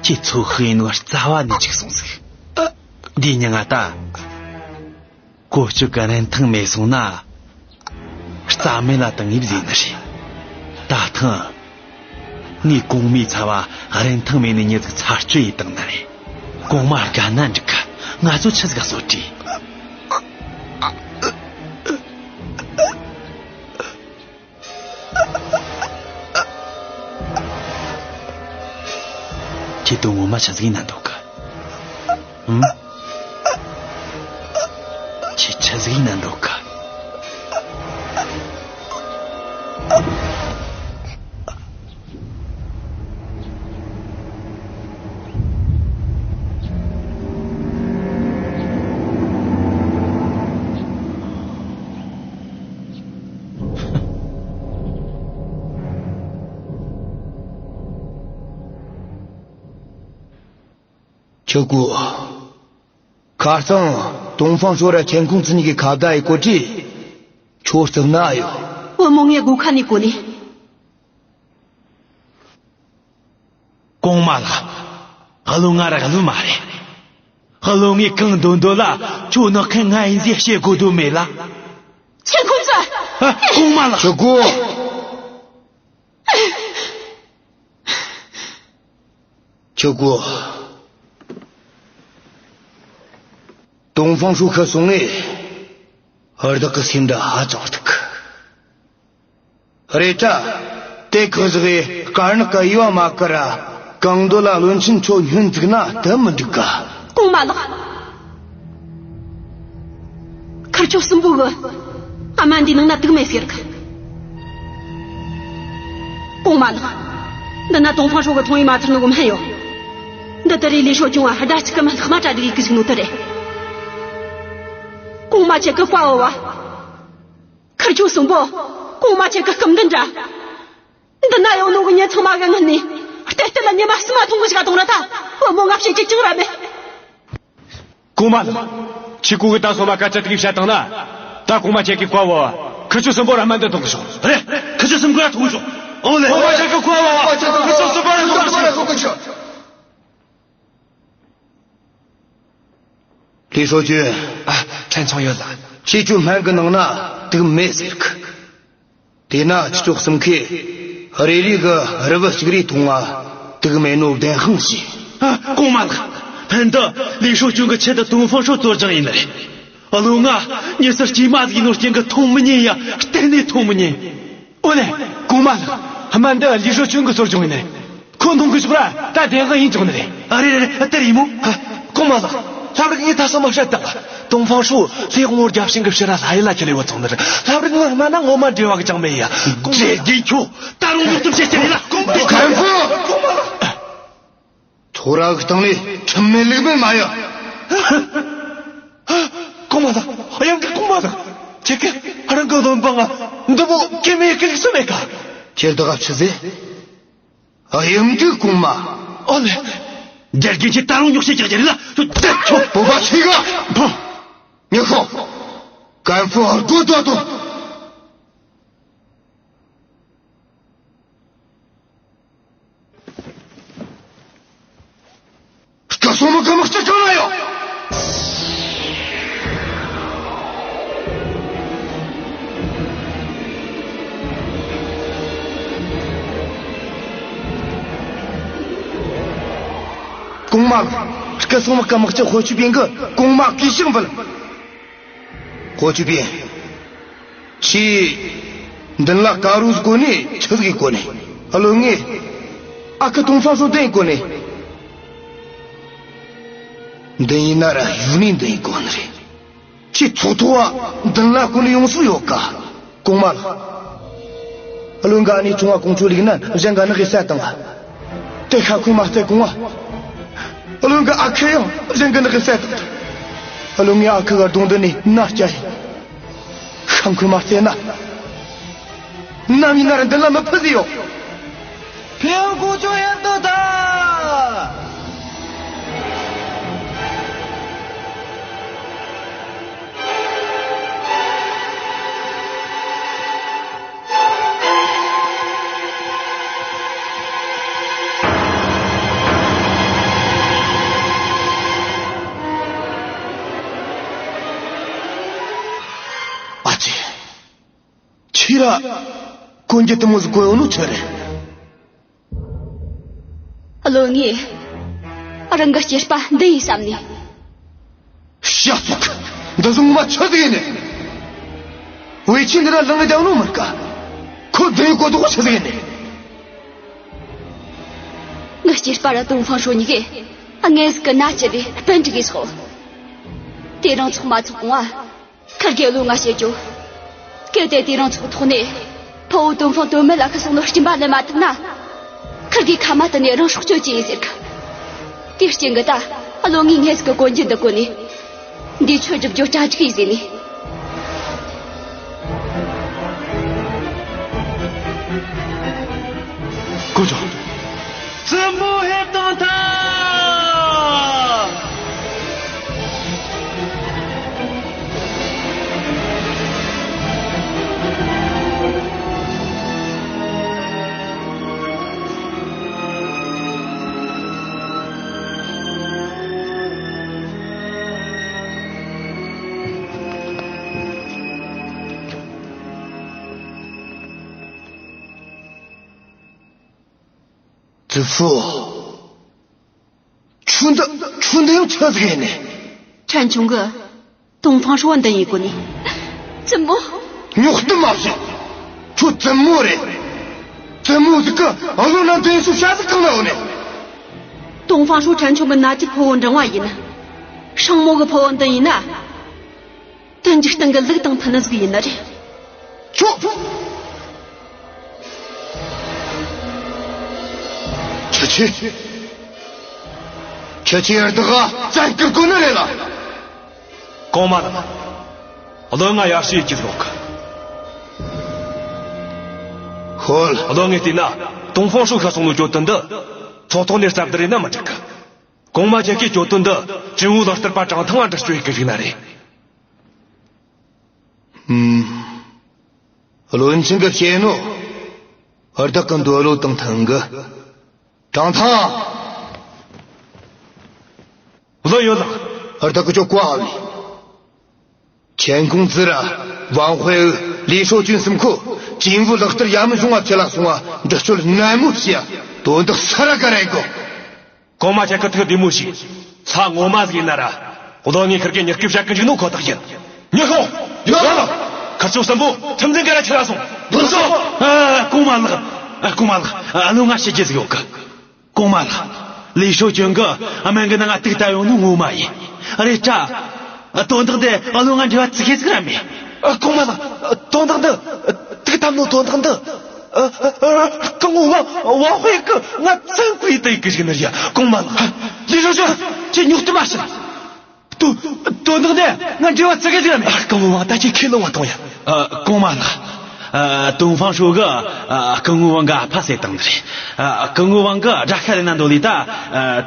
ཁྱེད་ཚོ་ཤེས་ནོ་རྩ་བ་ནས་འཇིག་སོང་ཟིག། འདི་ཉིན་ང་ད་གོ་ཅུ་གི་རིན་ཐང་མེད་སོང་ན། རྩ་མེད་ལ་བཏང་ངེས་བཟོས་ནི་རེད། ད་ཐེངས་ངས་གོང་མའི་ཚབ་བ་རིན་ཐང་མེད་ནི་མྱི་ཟིག་ཚར་གཅོད་ཡེད་བཏང་ནི་རེད། གོང་མ་དགའ་ན་འགྲིག་གི། ང་ཚོ་ཆི་ཟིག་ག་གསོད་བྲིས། ཁྱེད་དོན་ངོ་མ་ཆི་ཟིག་ཡིན་ན་འདོད་གི། ཨང་། ཁྱེད་ཆི་ཟིག་ཡིན་ན་འདོད་གི། ཁྱོད་གོ། ཁ་རྩང་ཏོང་ཧྥང་ཧྲོ་ར་ཆེན་ཁུང་ཙི་གཉིས་ཀྱི་ཁ་བརྡ་ཡི་གོ་ཁྲིད་ཁྱོད་རྩིབ་ན་ཡོད། བུ་མོ་ངས་སྒོ་ཁ་ནས་གོ་ནས། གོང་མ་ལགས། བློན་ང་ར་བློན་མ་རེད། བློན་ངས་གང་འདོད་འདོད་ལ་ཁྱོད་ནག་ཁན་ང་ཡིན་ཟེར་བཤད་དགོས་དོན་མེད་ལ། ཆེན་ཁུང་ཙི། ཨ། གོང་མ་ལགས། ཆོག་གོ། ཆོག་གོ། ཏོང་ཧྥང་ཧྲོ་ཁ་སོང་ངས་བདག་གི་སེམས་འདྲ་ཧ་ཅང་སྡུག་གི། རེད་དྲ། དེ་ཁག་ཟིག་གི་དཀར་ནག་གི་དབྱེ་བ་མ་བཀར་ར་གང་འདོད་ལ་བློན་ཆེན་ཁྱོད་སྙོན་བཙུགས་ན་དེ་མི་འགྲིག་ག། གོང་མ་ལགས། ཁིར་ཆོ་གསུམ་པོ་གི་ཨ་མ་འདི་ནང་ན་དུག་མེད་ཟེར་གི། གོང་མ་ལགས། འདི་ན་ཏོང་ཧྥང་ཧྲོ་གི་ཐོང་ཡིག་མ་ཚར་ནོ་གི་སྨན་ཡོད། འདི་དེ་རིང་ལི་ཧྲོ་ཅུན་ང་ཟླ་གཅིག་གི་སྨན་ལྷག་མ་གྲ་སྒྲིག་ཡེ་གི་བཅུག་ནོ་དེ་རེད། གོང་མ་ཁྱེད་གི་བཀའ་ཡོད་བ། ཁིར་ཆོ་གསུམ་པོ་གོང་མ་ཁྱེད་གི་སྐུ་མདུན་འདྲ། འདི་ན་ཡོད་ནོ་གི་མྱི་ཚང་མ་གི་སྔུན་ནས་བལྟས་བལྟས་ལ་ཉི་མ་གསུམ་མ་ཐོང་གི་ཞིག་ག་གཏོང་ར་ད། བུ་མོ་ང་བཤད་རྒྱུ་ཅང་ར་མེད། གོང་མ་ལགས། ཁྱེད་གོ་གི་ད་སོ་མ་སྐད་ཆ་དེ་གི་བཤད་བཏང་ན། ད་གོང་མ་ཁྱེད་གི་བཀའ་བོ། ཁིར་ཆོ་གསུམ་པོ་ར་སྨན་འདི་འཐུང་གི་ཤོག། རེད། ཁིར་ཆོ་གསུམ་གོ་ར་འཐུང་གི་ཤོག། ཨོ་ལེ། གོང་མ་ཁྱེད་གི་བཀའ་བོ། ཁིར་ཆོ་གསུམ་པོ་ར་འཐུང་གི་ཤོག། ལི་ཧྲོ་ཅུན། ཨ། ཕྲན་ཚང་ཡོད་ལ། ཁྱེད་ཆོ་སྨན་གི་ནང་ན་དུག་མེད་ཟེར་གི། དེས་ན་ཁྱེད་ཆོ་གསུམ་ཁས་རེ་རེ་གི་རིལ་བུ་གཅིག་རེ་འཐུང་ང་དུག་མེད་ནོ་བདེན་དཔང་བྱོས། ཨ། གོང་མ་ལགས། སྨན་འདི་ལི་ཧྲོ་ཅུན་གི་ཆེད་དུ་ཏོང་ཧྥང་ཧྲོ་གཏོར་རྒྱུ་ཡིན་ནི་རེད། བློན་ང་མྱི་སེར་དཀྱུས་མ་ཟིག་ཡིན་ནོ་རྐྱེན་གིས་འཐུང་མི་ཉན་ཡ། གཏན་ནས་འཐུང་མི་ཉན། ཨོ་ལེ། གོང་མ་ལགས། སྨན་འདི་ལི་ཧྲོ་ཅུན་གིས་གཏོར་རྒྱུ་ཡིན་ནི་རེད། ཁོ་འཐུང་གི་ཆོག་ར་ད་བདེན་དཔང་ཡིན་ཆོག་ནི་རེད། ཨ། རེད་རེད་རེད། དེ་རེད་མོ། ཨ། གོང་མ་ལགས། ལྷ་རིགས་ངས་ད་སོ་མ་བཤད་བཏང་། ཏོང་ཧྥང་ཧྲོ་ལྷའི་དབང་བོ་རྒྱབ་ཤིང་གི་ཕྱི་ར་ལྷ་ཡུལ་ལ་ཁྱེར་ལེ་བུད་སོང་ནི་རེད། ལྷ་རིགས་ངའི་སྨན་ན་ངོ་མ་འབྲེལ་བ་གི་ཅང་མེད་ཡ། གོང་མ་ལགས། ཁྱོད་ད་རུང་ཉོག་གཏམ་བཤད་ཀྱི་རེད་ལ། གོང་མ་ལགས། གོང་མ་ལགས། ཁྱོད་ར་གི་སྟེང་ནས་ཁྲིམས་མེད་ལུགས་མེད་མ་ཡོད། གོང་མ་ལགས། གཡང་འགུལ། གོང་མ་ལགས། ཁྱེད་ཀྱིས་རང་གི་བློན་འབངས་འདི་མོ་སྐྱེ་མེད་ཀྱི་ལུགས་སུ་མེད་ག། ཁྱེད་བདག་ག་ཆི་ཟེར། གཡང་འགུལ། གོང་མ། ཨོ་ལེ། རྒྱལ་རྒྱུད་ཀྱི་ད་རུང་ཉོག་བཤད་རྒྱག་རྒྱུ་རེད་ལ། ཁྱོད་བདག་ཁྱོད། བོ་བ་ཤི་ག། ཕོ། ཉི་ཤོ། ཀན་ཧྥུ་ཨར་གོ་ཏོ་ཏོ། སྐུ་སྲུང་མི་གི་དམག་སྤྱི་གང་ན་ཡོད། གོང་མ་ལགས། སྐུ་སྲུང་དམག་གི་དམག་སྤྱི་ཧོ་ཆུ་པིན་གིས་གོང་མ་གུས་ཕྱག་འབུལ། ཧོ་ཆུ་པིན། ཁྱོས་མདུན་ལ་དཀའ་རུ་གོ་ནས་ཆི་ཟིག་གོ་ནས། བློན་ངས་ཨ་ཁུ་ཏོང་ཧྥང་ཧྲོ་མདུན་གོ་ནས། མདུན་ཡིན་ན་ར་ཡུལ་ནས་མདུན་གོ་ནི་རེད། ཁྱོས་ཚོགས་ཐོག་བ་མདུན་ལ་གོ་ནི་ཡོང་སྲོལ་ཡོད་ག། གོང་མ་ལགས། བློན་གི་ཨ་ནེ་ཆུང་བ་ཀོང་ཀྲུའུ་ལིག་ནན་གཞན་གི་ནག་གིས་བསད་བཏང་ང་། དེ་ཤ་འཁོན་མ་བརྩད་གོང་བ། བློན་གི་ཨ་ཁུ་ཡང་གཞན་གི་ནག་གིས་བསད་བཏང་། བློན་ངས་ཨ་ཁུ་གི་གདུང་མདུན་ནས་མནའ་བསྐྱལ་ཡིན། ཤ་འཁོན་མ་བརྩད་ན། ནམ་ཡིན་ན་ར་མདུན་ལ་མི་ཕུད་ཟེར་ཡོད། ཕེའུ་ཀུ་ཅོ་ཡན་དུ་ད། ཡ། གོན་རྒྱུ་དེ་མོ་ཟིག་གོན་ཡོང་ནོ་ཆི་རེད། བློན་ངས་རང་གི་སྐྱེས་པ་འདི་ཡིན་བསམ་ནས། ཤ་ཚུགས། འདི་བཟུང་མ་ཆི་ཟིག་ཡིན་ནི། ཝེ་ཆིན་འདི་ན་ལངས་བསྡད་ནོ་མི་དཀའ། ཁོ་འདི་གོ་དོག་ཆི་ཟིག་ཡིན་ནི། ངའི་སྐྱེས་པ་ར་ཏུང་ཧྥང་ཧྲོ་གཉིས་ཀས་ངན་ཟིག་གི་མནའ་བཅད་དེ་སྤུན་བསྒྲིགས་གི་སོང་། དེ་རིང་ཚོགས་མ་ཚོགས་གོང་ང་། ཁིར་གེ་བློན་ང་བཤད་རྒྱུ། གལ་ཏེ་དེ་རིང་ཚོགས་ཐོག་ནས་ཕུ་བོ་ཏུང་ཧྥང་དོན་མེད་ལ་ཤི་སོང་ནོ་སྐྱིན་པ་ལེན་མ་ཐུབ་ན། ཁིར་གེ་ཁ་མ་དུ་ནས་རང་སྲོག་གཅོད་རྒྱུ་ཡིན་ཟེར་གི། དེའི་རྐྱེན་གྱིས་ད་བློན་ངས་ངན་ཟིག་གི་གོན་རྒྱུ་འདི་གོན་ནས། འདིས་ཆོས་སྒྲུབ་རྒྱུ་གྲ་སྒྲིག་ཡིན་ཟེར་ནས། ཀོ་ཅོ། བཙུན་མོ་ཕེབས་དང་ཐལ། ཙི་ཧྥུ། ཁྱོད་འདི། ཁྱོད་འདི་ཡང་ཆི་ཟིག་ཡིན་ནི། ཕྲན་ཆུང་གིས་ཏུང་ཧྥང་ཧྲོ་འདི་ཡིན་གོ་ནི། བཙུན་མོ། ཉོག་གཏམ་མ་བཤད། ཁྱོད་བཙུན་མོ་རེད། བཙུན་མོ་ཟིག་གིས་བློན་ན་འདི་ཡིན་ཤོག་བྱ་ཟིག་གང་ན་ཡོད་ནི། ཏུང་ཧྥང་ཧྲོ་ཕྲན་ཆུང་གི་མནའ་བཅད་ཕུ་བོ་འབྲིང་བ་ཡིན། སྲིང་མོ་གི་ཕུ་བོ་འདི་ཡིན་ན། དོན་འཇིག་རྟེན་གྱི་ལུགས་དང་མཐུན་ནི་ཟིག་ཡིན་ནི་རེད། ཁྱོད། ཁྱེད་ཆོས། ཁྱེད་ཆོས་ཡར་དག་བཙན་སྐུལ་དགོས་ནི་རེད་ལ། གོང་མ་ལགས། བློན་ང་ཡར་ཞུ་ཡི་གི་ཟིག་ཡོད་གི། ཤོད། བློན་ངས་བལྟས་ན་ཏུང་ཧྥང་ཧྲོ་ཤི་སོང་ནོ་གྱོད་དོན་འདི་ཚོགས་ཐོག་ནས་རྩ་བསྡུར་ཡེད་ན་མི་འགྲིག་གི། གོང་མ་ཁྱེད་ཀྱིས་གྱོད་དོན་འདི་ཅིན་ཝུའུ་ལག་བསྟར་པ་ཀྲང་ཐང་ང་འདྲི་གཅོད་ཡེད་གི་བཅུག་ན་རེད། ཨུམ། བློན་ཆེན་གྱིས་བཤད་ནོ། བདག་གི་འདོད་བློ་དང་མཐུན་གི། ཀྲང་ཐང་། བློན་ཡོད་ལགས། བདག་གི་ཅོ་ཀོ་ཨ་བི། ཆན་ཁུང་ཙི་ར། ཝང་ཧུའེ། ལི་ཧྲོ་ཅུན་གསུམ་ཁོ། ཅིན་ཝུའུ་ལག་བསྟར་ཡ་མི་བཟུང་བ་ཁྲིད་ལ་སོང་བ་འདྲི་གཅོད་ནན་མོ་བྱས་ཡ། དོན་དག་སུ་ར་ག་ར་ཡེད་དགོ། གོང་མ་ཁྱེད་ཀྱིས་ཐུགས་བདེ་མོ་བྱོས། ལྷ་ངོ་མ་ཟིག་ཡིན་ན་ར། བློན་ངས་ཁིར་གེ་མྱི་སྐྱོབ་བྱ་གི་འཇུག་ནོ་ཁོ་ཐག་ཡིན། མྱི་ཤོག་ཡོད་ལགས། ཁིར་ཆོ་གསུམ་པོ་ཁྲིམས་འཛིན་ག་ར་ཁྲིད་ལ་སོང་། འདུག་སོ། ཨ། གོང་མ་ལགས། ཨ། གོང་མ་ལགས། ཨ། བློན་ང་བཤད་རྒྱུ་ཟིག་ཡོད་གི། གོང་མ་ལགས། ལི་ཧྲོ་ཅུན་གིས་སྨན་གི་ནང་ང་དུག་བཏབ་ཡོང་ནོ་ངོ་མ་ཡིན། རེད་དྲ། དོན་དག་འདི་བློན་ང་འབྲེལ་བ་ཙི་གེ་ཟིག་ར་མེད། ཨ། གོང་མ་ལགས། དོན་དག་འདི་དུག་བཏབ་ནོ་དོན་དག་འདི། ཨ། ཨ། ཨ། སྐུ་ངོ་ཝང་ཝང་ཧུའེ་གིས་ང་བཙན་སྐུལ་ཡེད་དེ་ཡེད་གི་བཅུག་ནི་རེད་ཡ། གོང་མ་ལགས། ལི་ཧྲོ་ཅུན། ཁྱེད་ཉོག་གཏམ་མ་བཤད། དོ། དོན་དག་འདི་ང་འབྲེལ་བ་ཙི་གེ་ཟིག་ར་མེད། ཨ། སྐུ་ངོ་ཝང་ད་ཁྱེད་ཁས་ལོངས་བ་ཐོངས་ཡ། ཨ། གོང་མ་ལགས། ཨ། ཏུང་ཧྥང་ཧྲོ་གིས། ཨ། སྐུ་ངོ་ཝང་གི་ཨ་ཕ་བསད་བཏང་ནི་རེད། ཨ། སྐུ་ངོ་ཝང་གིས་དགྲ་ཤ་ལེན་ན་འདོད་ལས་ད། ཨ།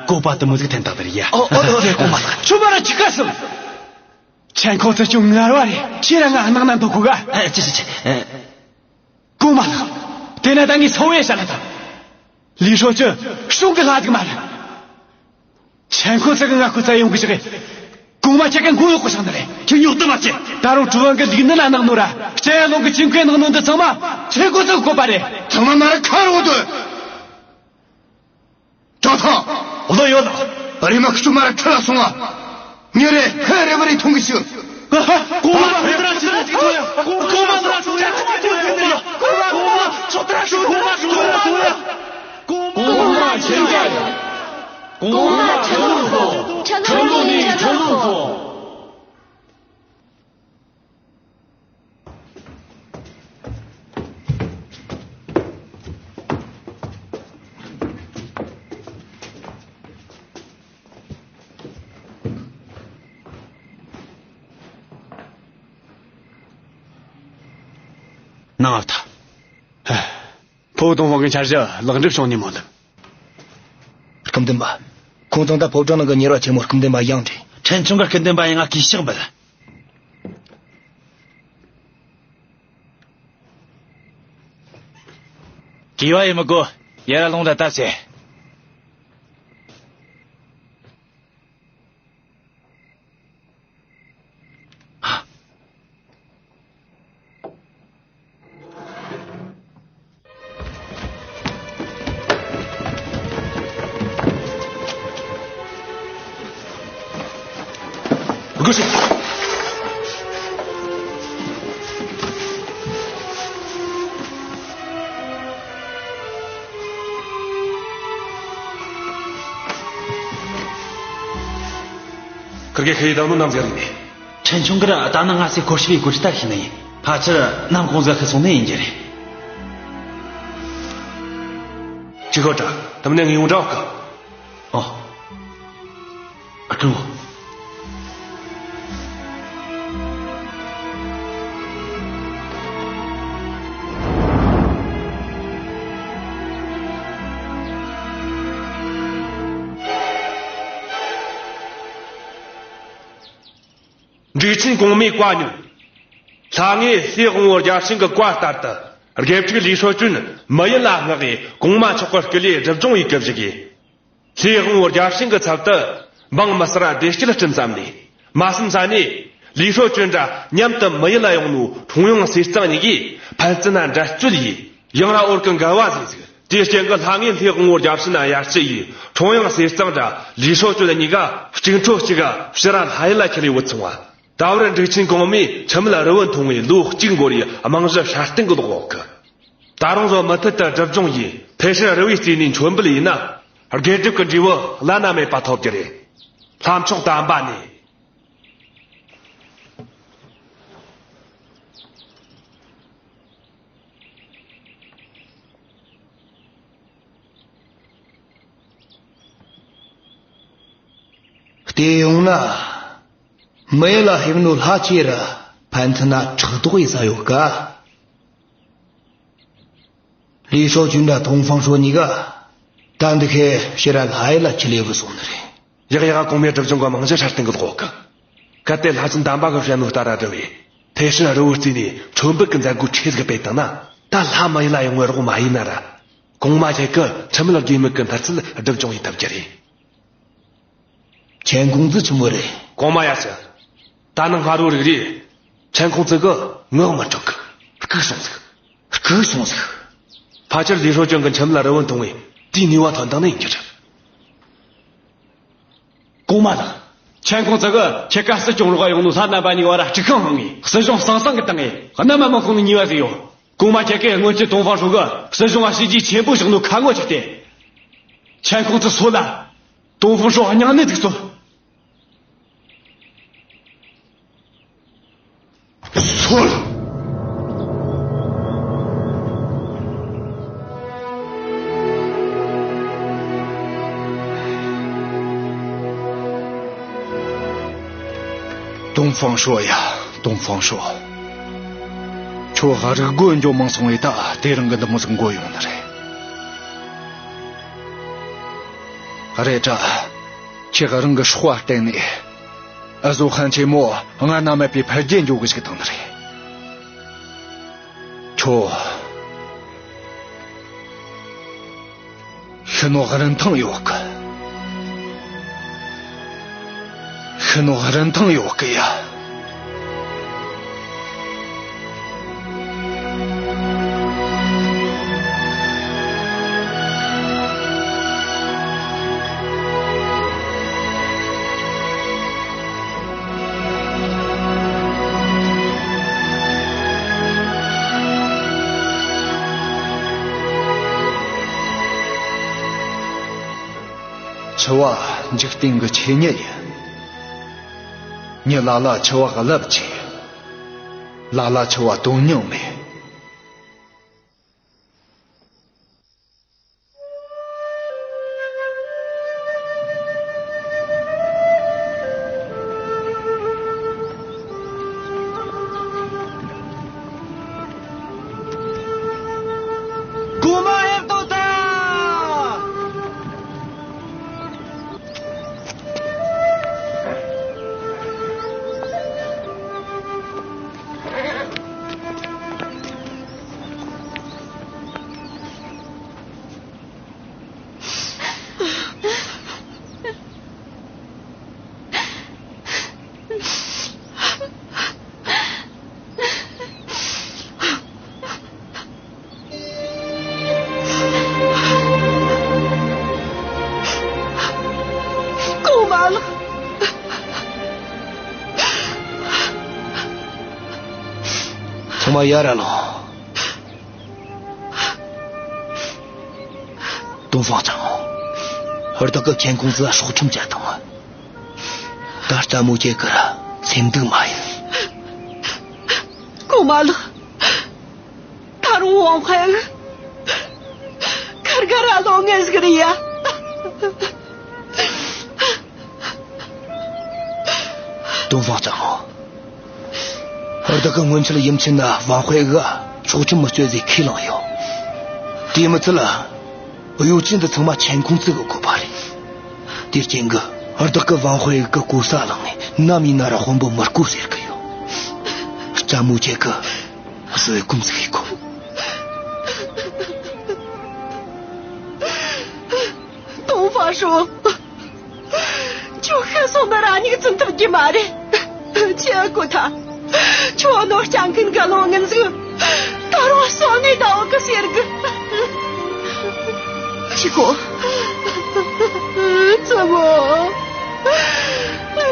བཀོད་པ་དེ་མོ་ཟིག་འཐེན་བཏང་ནི་རེད་ཡ། ཨོ། ཨོ། ཨོ། རེད། གོང་མ་ལགས། ཁྱོད་མ་ར་ཁྱི་ཁ་སུ། ཆན་ཁོ་ཚོ་ཅུང་ངར་བ་རེད། ཁྱེད་རང་ང་སྣང་ན་འདོད་གོ་ག། ཨ། ཅི་ཅི་ཅི། ཨ། གོང་མ་ལགས། དེ་ན་ད་ངས་སོང་བས་བཤད་ལ་ད། ལི་ཧྲོ་ཅུན་སྲུང་གི་ལྷ་ཟིག་མ་རེད། ཆན་ཁོ་ཚོ་གིས་ང་ཁོ་ཚ་ཡོང་གི་ཞིག་རེད། གོང་མ་ཁྱེད་ཀ་མགོ་གཡོག་གོ་ཤག་ནི་རེད། ཁྱོད་ཉོག་གཏམ་མ་བཤད། ད་རུང་གྲུབ་དབང་གིས་ལུག་ནད་ལ་ནག་ནོ་ར་སྐྱ་ཡ་ལོང་གི་ཅིན་ཁོས་ནག་ནོ་འདི་ཚང་མ་ཆན་ཁོ་ཚོ་གི་བཀོད་པ་རེད། ཚང་མ་མ་ར་ཁ་རོག་སྡོད། ཀྲང་ཐང་། བློན་ཡོད་ལགས། རེམ་མ་ཁྱོད་མ་ར་ཁྲིད་ལ་སོང་ང་། ཉིན་རེ་ཧེ་རེ་བ་རེ་ཐོང་གི་ཞུ། གོང་མ་ཁྱོད་ར་ཁྱོད་ར་ཅིག་ཐོང་ཡ། གོང་མ་ཁྱོད་ར་ཁྱོད་ར་ཅིག་ཐོང་ཡ། གོང་མ་ཁྱོད་ར་ཁྱོད་ར་ཅིག་ཐོང་ཡ། གོང་མ་ཁྱོད་ར་ཁྱོད་ར་ཅིག་ཐོང་ཡ། གོང་མ་ཁྱོད་ར་ཁྱོད་ར་ཅིག་ཐོང་ཡ། གོང་མ་ཁྱོད་ར་ཁྱོད་ར་ཅིག་ཐོང་ཡ། ནང་ཨ་ཐ། ཕོ་ཏུང་ཧྥང་གི་འཆར་གཞི་ལེགས་འགྲུབ་བྱུང་ནི་མོ་ལ། སྐུ་མདུན་པ། ཁོང་ཚང་ད་ཕོ་བྲང་ནང་གི་གཉེར་བ་ཆེན་མོ་སྐུ་མདུན་པ་ཡང་དྲིས། ཕྲན་ཆུང་གི་སྐུ་མདུན་པ་ཡང་ང་གུས་ཕྱག་འབུལ། གུས་པ་ཡེད་མི་དགོས། ཡར་ར་ལོངས་ད་ལྟ་ཟེ། ཁིར་གེ་ཁེ་ཡི་དང་ནུ་ནམ་ཟེར་ནི། ཕྲན་ཆུང་གིས་ད་ནངས་ང་སའི་སྐོར་ཞིབ་ཡི་སྐོར་ལྟ་ཤེས་ནི་ཡིན། ཕལ་ཆེར་ནམ་གུང་ཟིག་ཁེ་སོང་ནི་ཡིན་རྒྱུ་རེད། ཅི་ཁོ་ཏྲ། དམ་ནས་ངས་ཡོང་འདྲ་བ་གི། ཨོ། ཨ་ཀྲུ། འབྲུག་ཆེན་གོང་མའི་བཀའ་ཉོན། ལྷ་ངས་ལྷའི་དབང་བོ་བརྒྱ་བྱིན་གྱི་བཀའ་ལྟར་དུ། དགེ་ཕྲུག་ལི་ཧྲོ་ཅུན་མི་ཡུལ་ལ་མངགས་ཏེ་གོང་མ་མཆོག་གི་སྐུ་ལས་སྒྲུབ་སྦྱོང་ཡེད་གི་བཅུག་གེ། ལྷའི་དབང་བོ་བརྒྱ་བྱིན་གྱི་ཚབ་ཏུ་འབངས་མི་སེར་བདེ་སྐྱིད་སྐྲུན་བསམ་ནས། མ་བསམ་ས་ནས་ལི་ཧྲོ་ཅུན་དྲ་མཉམ་དུ་མི་ཡུལ་ལ་ཡོང་ནོ་ཁྲོང་ཡང་ཟས་གཙང་གཉིས་ཀྱིས་ཕན་ཚུན་ན་འགྲན་རྩོད་ཡས། ཡང་ར་འོར་གི་འགལ་བ་ཟིག་ཟིག། དེའི་རྐྱེན་གྱིས་ལྷ་ངས་ལྷའི་དབང་བོ་བརྒྱ་བྱིན་ན་ཡར་ཞུ་ཡས། ཁྲོང་ཡང་ཟས་གཙང་དྲ་ལི་ཧྲོ་ཅུན་གཉིས་ཀ་གཅིག་འཕྲོ་གཅིག་ག་ཕྱིར་ར་ལྷ་ཡུལ་ལ་ཁྲིད་ལས་བུད་སོང་བ། ད་བར་འབྲུག་ཆེན་གོང་མས་འཆི་མེད་རི་བོ་མཐོང་བའི་ལོ་གཅིག་འགོར་ཡི་རྨང་གཞི་སྲ་བརྟན་གི་ལོག་གི། ད་རུང་བཟོ་མུ་མཐུད་དུ་སྒྲུབ་སྦྱོང་ཡས། ཐེ་ཧྲན་རི་བོའི་རྩེ་ནས་མཆོད་འབུལ་ཡས་ན། དགེ་སྒྲུབ་ཀྱི་འབྲས་བུ་བླ་ན་མེད་པ་ཐོབ་རྒྱུ་རེད། ལྷ་མཆོག་དམ་པ་ནས། བལྟས་ཡོང་ན། མི་ཡུལ་ལ་ཕེབས་ནོ་ལྷ་ཆོ་ར་ཕན་ཚུན་ན་ཕྲག་དོག་ཡས་ས་ཡོད་ཀ། ལི་ཧྲོ་ཅུན་དྲ་ཏོང་ཧྥང་ཧྲོ་གཉིས་ཀ་ད་འདི་ཁའི་ཕྱིར་ར་ལྷ་ཡུལ་ལ་ཁྲིད་ལས་བུད་སོང་ནི་རེད། ཡག་ཡག་གོང་མའི་སྒྲུབ་སྦྱོང་གི་རྨང་གཞི་སྲ་བརྟན་གི་ལོག་གི། གལ་ཏེ་ལྷ་ཆེན་དམ་པ་གིས་བཤད་ནོ་ལྟར་ར་བསྒྲུབས་པས། ཐེ་ཧྲན་རི་བོའི་རྩེ་ནས་མཆོད་འབུལ་གི་མཛད་སྒོ་ཆེ་ཟིག་སྤེལ་བཏང་ན། ད་ལྷ་མི་ཡུལ་ལ་ཡོང་བའི་རོགས་མ་ཡས་ན་ར། གོང་མ་ཁྱེད་ཀྱིས་འཆི་མེད་དགེ་མེད་གི་མཐར་ཚད་སྒྲུབ་སྦྱོང་ཡས་ཐུབ་རྒྱུ་རེད། ཆན་ཁོང་ཙི་ཆི་མོ་རེད། གོང་མ་ཡ་ཆི། ད་ནངས་སྔ་དྲོ་རིག་རིག་ཆན་ཁོང་ཙི་གི་ངག་མི་འགྲོ་གི། ལྐུགས་སོང་ཟིག། ལྐུགས་སོང་ཟིག། ཕལ་ཆེར་ལི་ཧྲོ་ཅུན་གྱིས་འཆི་མེད་ལ་རི་བོ་མཐོང་བས་དེའི་ནུས་པ་ཐོན་བཏང་ནི་ཡིན་རྒྱུ་རེད། གོང་མ་ལགས། ཆན་ཁོང་ཙི་གིས་ཁྱེད་ཀ་སྲིད་སྐྱོང་རོགས་ཡོང་ནོ་ལྷ་རྣམ་པ་གཉིས་བར་ར་དཀྲུག་ཁ་བསླངས་ངས་སྲིད་གཞུང་ཟང་ཟིང་གི་བཏང་ངས་གནམ་མ་མི་ཁོང་ནི་ཉེས་པ་ཟིག་ཡོད། གོང་མ་ཁྱེད་ཀྱིས་སྔོན་ཆད་ཏོང་ཧྥང་ཧྲོ་གིས་སྲིད་གཞུང་ང་བྱས་རྗེས་ཆེན་པོ་བཞག་ནོ་ཁ་ངོ་ཆགས་ཏེ། ཆན་ཁོང་ཙི་སོད་ལ། ཏོང་ཧྥང་ཧྲོ་སྙིང་ནད་ཟིག་སོད། སོད། ཏོང་ཧྥང་ཧྲོ་ཡ། ཏོང་ཧྥང་ཧྲོ། ཁྱོད་རིག་རྒོད་འཇོན་མང་སོང་བས་ད་དེ་རིང་གི་འདི་མོ་ཟིག་འགོ་ཡོང་ནི་རེད། རེད་དྲ། ཁྱེད་རང་གི་སྲོག་བརྟེན་ནས། འུ་ཟོ་ཧན་ཆེན་མོ་སྔར་ན་མེད་པའི་འཕེལ་རྒྱས་འགྱོ་གི་ཞིག་བཏང་ནི་རེད། ཁྱོད། ཤི་ནོ་རིན་ཐང་ཡོད་གི། ཤི་ནོ་རིན་ཐང་ཡོད་གི་ཡ། འཆི་བ་འཇིག་རྟེན་གྱི་ཆོས་ཉིད་ཡིན། མྱི་ལ་ལ་འཆི་བ་རླབས་ཆེ། ལ་ལ་འཆི་བ་དོན་སྙིང་མེད། གོང་མ་ཕེབས་བཏང་ཐལ། ཡར་ར་ལོངས། ཏོང་ཧྥང་ཚང་མོ། བདག་གི་ཁྱེན་ཁུང་ཙི་སྲོག་ཁྲིམས་བཅད་བཏང་། ད་ལྟ་མོ་ཁྱེད་ཀྱི་ར་སེམས་སྡུག་མ་ཡིན། གོང་མ་ལགས། ད་རུང་ཝང་ཧུའེ་གི་ཁར་ག་ར་ལོ་ངན་ཟིག་རེད་ཡ། ཏོང་ཧྥང་ཚང་མོ། བདག་གི་སྔོན་ཆད་ཡུམ་ཆེན་ན་ཝང་ཧུའེ་གི་སྲོག་ཁྲིམས་མི་གཅོད་ཟེར་ཁས་བླངས་ཡོད། དེ་མི་ཚད་ལ། གཡོ་ཅན་འདི་ཚང་མ་ཁྱེན་ཁུང་ཙི་གི་བཀོད་པ་རེད། དེ་རྐྱེན་གྱིས་བདག་གིས་ཝང་ཧུའེ་གི་གོ་ས་བླངས་ནས་ནམ་ཡིན་ན་ར་དཔོན་པོ་མི་བསྐོ་ཟེར་གི་ཡོད། ལྕམ་མོ་ཁྱེད་ཀྱིས་བཟོད་སྒོམ་ཟིག་ཡེད་དགོས། ཏོང་ཧྥང་ཧྲོ། ཁྱོད་ཤི་སོང་ན་ར་མྱིག་བཙུམ་ཐུབ་རྒྱུ་མ་རེད། ཁྱེད་གོ་ཐལ། ཁྱོད་ནོར་སྐྱ་མཁན་གི་བློ་ངན་ཟིག་ད་རུང་སོང་ནས་ད་འོག་གི་ཟེར་གི། ཤི་གོ། བཙུན་མོ།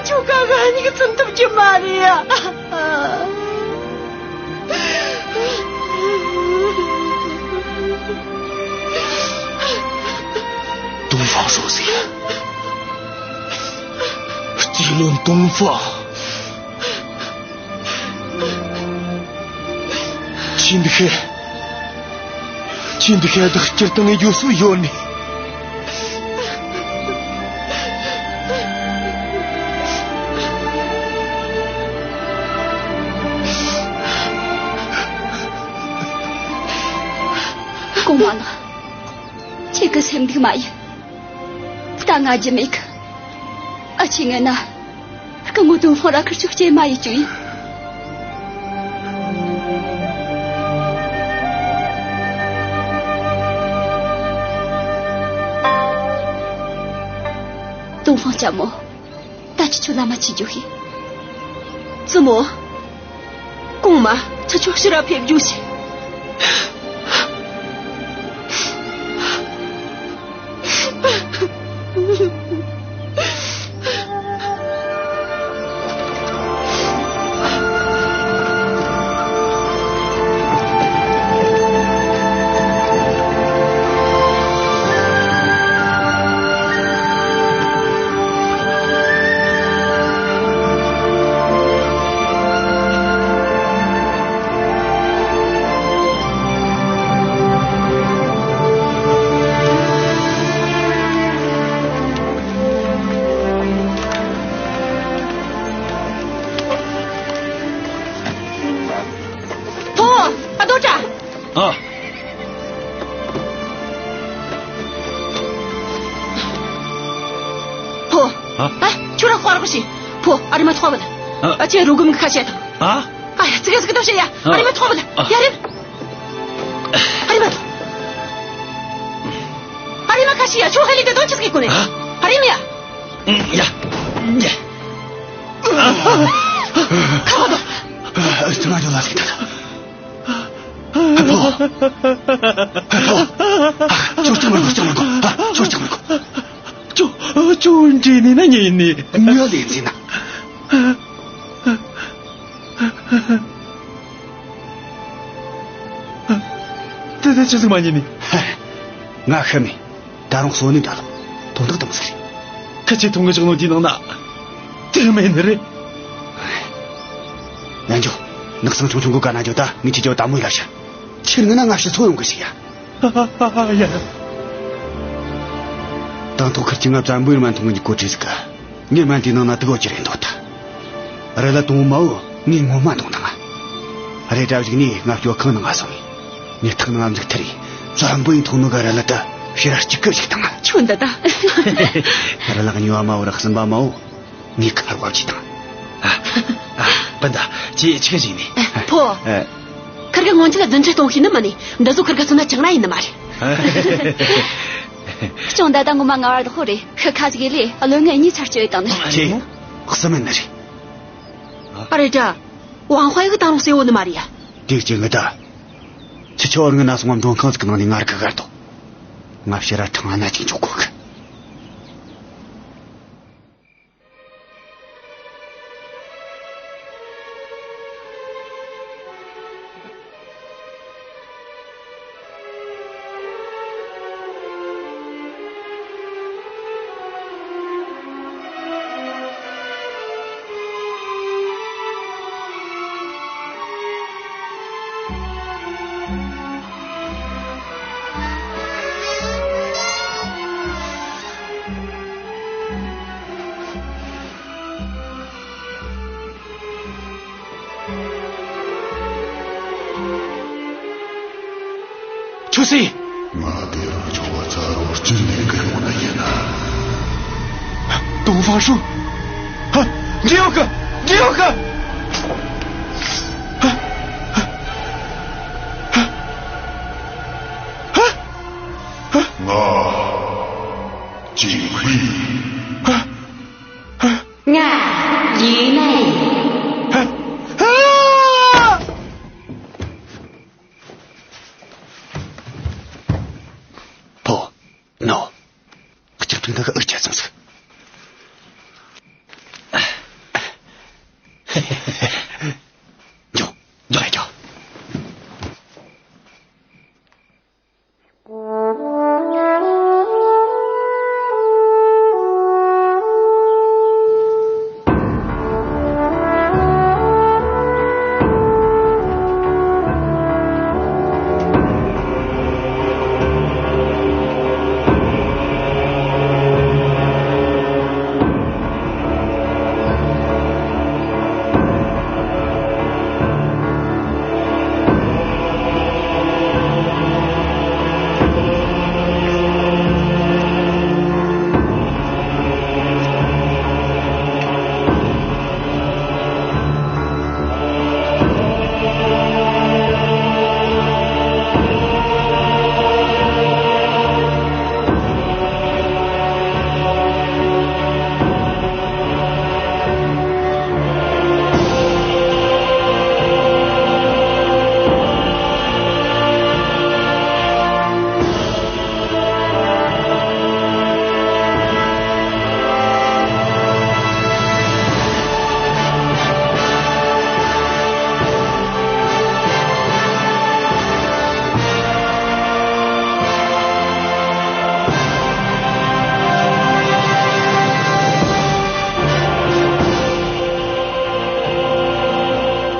ཁྱོད་ཀ་ག་མྱིག་བཙུམ་ཐུབ་རྒྱུ་མ་རེད་ཡ། ཏོང་ཧྥང་ཧྲོ་ཟེར། སྐྱིད་ལོན་ཏོང་ཧྥང་། ཁྱེད་འདི་ཤེས། ཁྱེད་འདི་ཤེས་བདག་སྤྱིར་བཏང་ངས་འགྱོ་སྲོལ་ཡོད་ནི། གོང་མ་ལགས། ཁྱེད་ཀྱི་སེམས་སྡུག་མ་ཡིན། ད་ང་རྒྱུ་མེད་གི། ཨ་ཆེ་ངན་ན། སྐུ་ངོ་ཏོང་ཧྥང་ར་ཁུར་ཆོག་སྐྱེལ་མ་ཡི་བཅུག་ཡིན། ཏོང་ཧྥང་ལྕམ་མོ། ད་ཁྱེད་ཆོ་ལམ་མ་ཆས་རྒྱུ་ཤེས། བཙུན་མོ། གོང་མ། ཁྱེད་ཆོ་ཕྱིར་ར་ཕེབས་རྒྱུ་ཤེས། ཕོ། ཨ་རྡོ་ཀྲ། ཨ། ཕོ། ཨ། ཨ། ཁྱོད་ར་ཁོ་ར་ཤི། ཕོ། ཨ་རི་མ་ཐོག་བལ། ཨ། ཨ་ཆེ་རུ་གུམ་གི་ཁ་བཤད་དང་། ཨ། ཨ་ཡ། ཙི་གེ་ཙི་གེ་དང་བཤད་ཡ། ཨ། ཨ་རི་མ་ཐོག་བལ། ཨ། ཡ་རེད། ཨ་རི་མ་ཐོག་ཨ་རི་མ་ཁ་ཤི་ཡ། ཁྱོད་ཧེ་ལི་དེ་དོན་ཆི་ཟིག་གི་གོ་ནས། ཨ། ཨ་རི་མ་ཡ། ཡ། ཡ། ཁ་བ་དོ། ཨ། ཨ། ཙི་མ་ཇོ་ལ་ཟིག་ད། ཕོ། ཕོ། ཁྱོད་ཅང་མི་དགོས། ཅང་མི་དགོས། ཨ། ཁྱོད་ཅང་མི་དགོས། ཁྱོད། ཁྱོད་འདྲེ་ནི་ན་ཉེ་ནི། ངོ་ལེན་ཟིན་ན། དེ་དེ་ཆི་ཟིག་མ་ཉེ་ནི། ང་ཤི་མེད། ད་རུང་གསོན་ནས་འདྲ་ལ། དོན་དག་དེ་མོ་ཟིག་རེད། ཁ་ཆེ་ཐུང་གི་ཅག་ནོ་དེའི་ནང་ན་དེ་མེད་ནི་རེད། ཡང་འཇོག། ནགས་ཚང་ཆུང་ཆུང་གི་ག་ན་འཇོག། ད་ངས་ཁྱེད་ཀྱི་བ་དམ་མོ་ཡར་ཤ། ཁྱེད་ངི་ན་ང་ཕྱི་ཚོ་ཡོང་གི་ཞིག་ཡ། ཨ་ཨ་ཨ་ཡ། དང་ཐོག་ཁུར་གྱི་ང་བཙན་པོའི་རྨན་ཐུང་གི་གོ་ཁྲིད་ཟིག་ག། ངས་སྨན་དེའི་ནང་ན་དུག་གོ་ཅི་རེད་འདོད་ད། རེ་ལ་དུང་མ་བོ་ངས་ངོ་མ་འདོང་ནང་ང་། རེ་དྲ་བཞུགས་ནས་ང་སྐྱོ་ཁང་ནང་ང་སོང་ངས། ངས་ཐག་ནང་ང་འཛུགས་ཐུ་རེ། བཙན་པོའི་ཐོག་ནོ་ག་རེ་ལ་ད་ཕྱི་ར་གཅིག་གི་ཞིག་དང་ང་། ཁྱོད་འདི་ད། རེ་ལ་གཉིས་པ་མ་བོ་ར་གསུམ་པ་མ་བོ། ངས་ཁར་བབ་ཅི་དང་། ཨ། ཨ། སྤུན་ཟླ། ཁྱེད་ཆི་ག་ཞིག་ནས། ཕོ། ཨ། ཁར་གི་སྔོན་ཆད་ལ་རྫུན་ཁྲི་གཏོང་ཤེས་ནི་མ་ནི། འདི་ཚོ་ཁར་གི་སོང་ན་ཅང་ར་ཡིན་ནི་མ་རེད། ཅང་ད་ད་ངོ་མ་ང་བར་དོ་ཧོ་རེད། ཤི་ཁ་ཟིག་ལས་ཨ་ལོ་ངའི་གཉིས་ཚར་གཅོད་ཡོད་དང་ནི། ཁྱེད་གསུམ་མིན་ནི་རེད། ཨ་རེད་ད། ཝང་ཧུའེ་གི་ད་རུང་གསལ་བོ་ནི་མ་རེད་ཡ། དེ་ཅི་ངི་ད། ཁྱེད་ཆོ་བར་ངི་ན་སོང་བ་མགྲོན་ཁང་ཟིག་གི་ནང་ནས་ངར་གི་གར་དོ། ང་ཕྱིར་ར་ཁྲང་ཨན་ན་ཅིག་འཇུག་གོ་གི། སུ་སི། ང་དེ་རིང་ཁྱོད་བ་ཚ་རོགས་སྐྱིད་ནས་གི་ཡོང་ན་ཡིན་ན། ཏོང་ཧྥང་ཧྲོས། ཧ། འདི་ཡོད་གི། འདི་ཡོད་གི། ང་ཅིན་ཧུའེ་ཡིན། ང་ཡུས་ནན་ཡིན། ཕོ། ནོ། ལྕགས་ཐུང་འདི་གི་ཨུ་ཆ་ཚང་ཟིག། འགྱོ། འགྱོ་ཡ་འགྱོ།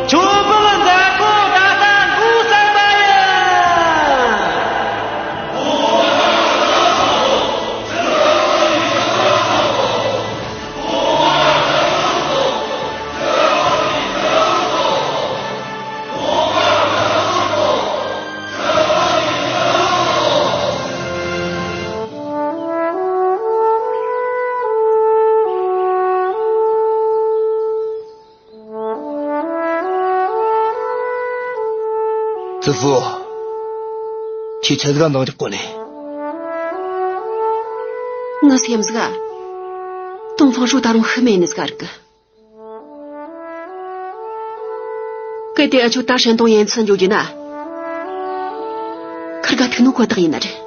ཁྱོད་བུ་མཛད་སྒོ་ད་ལྟ་འགོ་བརྩམས་པ་ཡིན། ཙི་ཧྥུ། ཁྱོས་ཆི་ཟིག་ག་འདང་རྒྱག་གོ་ནི། ངའི་སེམས་ཟིག་ག། ཏོང་ཧྥང་ཧྲོས་ད་རུང་ཤི་མེད་ནི་ཟིག་ག་རིག་གི། གལ་ཏེ་ཨ་ཆོ་ད་ཧྲན་ཏུང་ཡན་ཚུན་འགྱོ་རྒྱུ་ན། ཁུར་ག་ཐུག་ནོ་ཁོ་ཐག་ཡིན་ནི་རེད།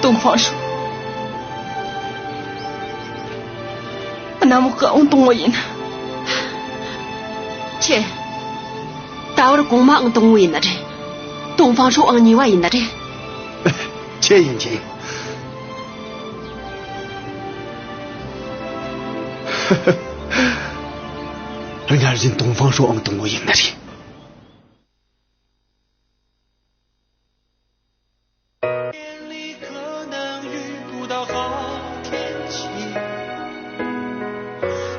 ཏོང་ཧྥང་ཧྲོས། གནམ་འོག་གི་ཨང་དང་པོ་ཡིན། ཁྱེད། ད་བར་གོང་མ་ཨང་དང་པོ་ཡིན་ནི་རེད། ཏོང་ཧྥང་ཧྲོས་ཨང་གཉིས་པ་ཡིན་ནི་རེད། ཁྱེད་ཡིན། ཁྱེད་ཡིན། སྔར་བཞིན་ཏོང་ཧྥང་ཧྲོས་ཨང་དང་པོ་ཡིན་ནི་རེད། 可能遇不到好天气，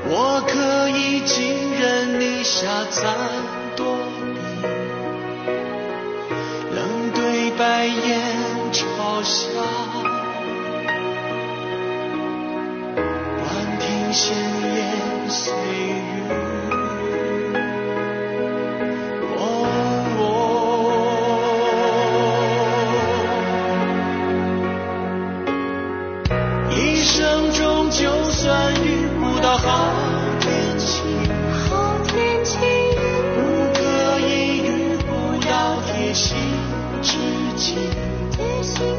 我可以寄人篱下暂躲避，冷对白眼嘲笑，管庭闲言碎语。 哦，一生中就算遇不到好天气，好天气，不可以遇之情。